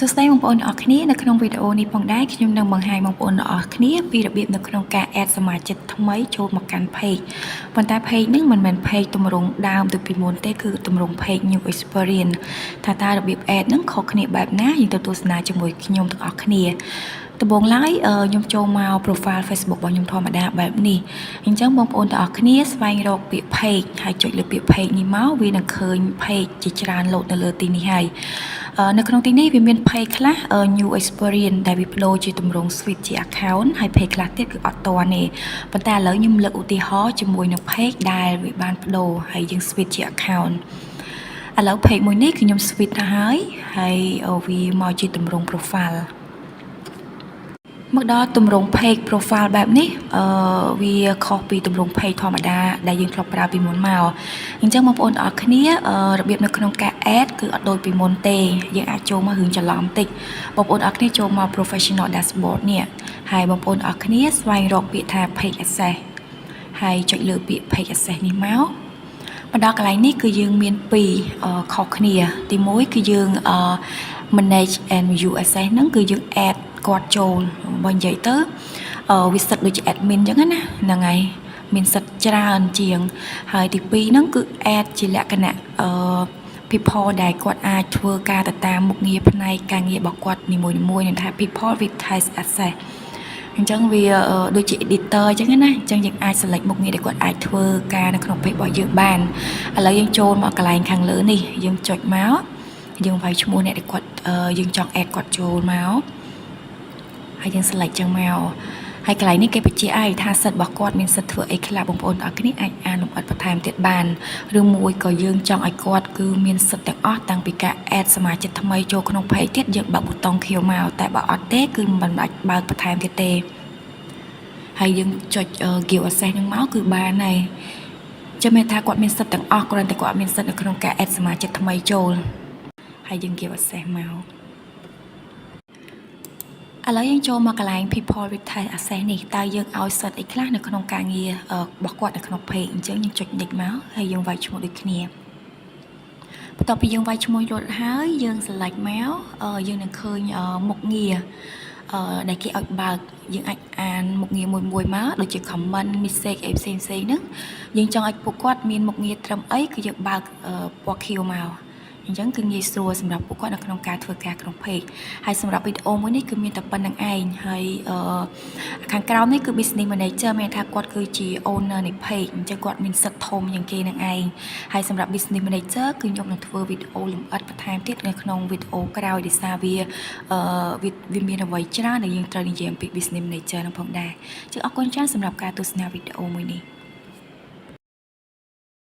សួស្តីបងប្អូនទាំងអស់គ្នានៅក្នុងវីដេអូនេះផងដែរខ្ញុំនឹងបង្ហាញបងប្អូនទាំងអស់គ្នាពីរបៀបនៅក្នុងការ add សមាជិកថ្មីចូលមកកាន់ page ប៉ុន្តែ page ហ្នឹងមិនមែន page ទម្រង់ដើមដូចពីមុនទេគឺទម្រង់ page new experience ថាតើរបៀប add ហ្នឹងខុសគ្នាបែបណាយើងទៅទស្សនាជាមួយខ្ញុំទាំងអស់គ្នាដំបូងឡើយខ្ញុំចូលមក profile Facebook របស់ខ្ញុំធម្មតាបែបនេះអញ្ចឹងបងប្អូនទាំងអស់គ្នាស្វែងរកពាក្យ page ហើយចុចលើពាក្យ page នេះមកវានឹងឃើញ page ជាច្រើនលោតនៅលើទីនេះហើយនៅក្នុងទីនេះវាមាន page ខ្លះ new experience ដែលវាប្ដូរជាទម្រង់ switch ជា account ហើយ page ខ្លះទៀតគឺអត់ទាន់ទេប៉ុន្តែឥឡូវខ្ញុំលើកឧទាហរណ៍ជាមួយនឹង page ដែលវាបានប្ដូរហើយយើង switch ជា account ឥឡូវ page មួយនេះគឺខ្ញុំ switch ទៅហើយហើយវាមកជាទម្រង់ profile មកដល់ទម្រង់ page profile បែបនេះអឺវាខុសពីទម្រង់ page ធម្មតាដែលយើងធ្លាប់ប្រើពីមុនមកអញ្ចឹងបងប្អូនទាំងអស់គ្នារបៀបនៅក្នុងការ add គឺអត់ដូចពីមុនទេយើងអាចចូលមករឿងច្រឡំតិចបងប្អូនទាំងអស់គ្នាចូលមក professional dashboard នេះហើយបងប្អូនទាំងអស់គ្នាស្វែងរកពាក្យថា page access ហើយចុចលើពាក្យ page access នេះមកមកដល់កន្លែងនេះគឺយើងមានពីរខុសគ្នាទី1គឺយើង manage and view access ហ្នឹងគឺយើង add គាត់ចូលបើនិយាយទៅវាសិទ្ធដូចជា admin អញ្ចឹងណាហ្នឹងហើយមានសិទ្ធច្រើនជាង ហើយទី2ហ្នឹងគឺ add ជាលក្ខណៈអឺ people ដែលគាត់អាចធ្វើការទៅតាមមុខងារផ្នែកការងាររបស់គាត់នីមួយៗនឹងថា people with task access អញ្ចឹងវាដូចជា editor អញ្ចឹងណាអញ្ចឹងយើងអាច select មុខងារដែលគាត់អាចធ្វើការនៅក្នុង page របស់យើងបានឥឡូវយើងចូលមកកន្លែងខាងលើនេះយើងចុចមកយើងវាយឈ្មោះអ្នកដែលគាត់យើងចង់ add គាត់ចូលមកហើយយើង select ចឹងមកហើយកន្លែងនេះគេបញ្ជាក់ឲ្យថាសិទ្ធិរបស់គាត់មានសិទ្ធិធ្វើអីខ្លះបងប្អូនទាំងអស់គ្នាអាចអានលម្អិតបន្ថែមទៀតបានឬមួយក៏យើងចង់ឲ្យគាត់គឺមានសិទ្ធិទាំងអស់តាំងពីការ add សមាជិកថ្មីចូលក្នុង page ទៀតយើងបើកប៊ូតុងខៀវមកតែបើអត់ទេគឺមិនបាច់បើកបន្ថែមទៀតទេហើយយើងចុច give access នឹងមកគឺបានហើយចាំមានថាគាត់មានសិទ្ធិទាំងអស់គ្រាន់តែគាត់អត់មានសិទ្ធិនៅក្នុងការ add សមាជិកថ្មីចូលហើយយើង give access មកឥឡូវយើងចូលមកកន្លែង people with task access នេះតើយើងឲ្យសិទ្ធិអីខ្លះនៅក្នុងការងាររបស់គាត់នៅក្នុង page អញ្ចឹងយើងចុច next មកហើយយើងវាយឈ្មោះដូចគ្នាបន្ទាប់ពីយើងវាយឈ្មោះរួចហើយយើង select មកយើងនឹងឃើញមុខងារដែលគេឲ្យបើកយើងអាចអានមុខងារមួយមួយមកដូចជា comment message អីផ្សេងផ្សេងហ្នឹងយើងចង់ឲ្យពួកគាត់មានមុខងារត្រឹមអីគឺយើងបើកពណ៌ខៀវមកអញ្ចឹងគឺងាយស្រួលសម្រាប់ពួកគាត់នៅក្នុងការធ្វើការក្នុង page ហើយសម្រាប់វីដេអូមួយនេះគឺមានតែប៉ុណ្ណឹងឯងហើយអឺខាងក្រោមនេះគឺ business manager មានថាគាត់គឺជា owner នៃ page អញ្ចឹងគាត់មានសិទ្ធិធំជាងគេនឹងឯងហើយសម្រាប់ business manager គឺខ្ញុំនឹងធ្វើវីដេអូលម្អិតបន្ថែមទៀតនៅក្នុងវីដេអូក្រោយដោយសារវាអឺវាមានអ្វីច្រើនដែលយើងត្រូវនិយាយអំពី business manager នឹងផងដែរចឹងអរគុណច្រើនសម្រាប់ការទស្សនាវីដេអូមួយនេះ។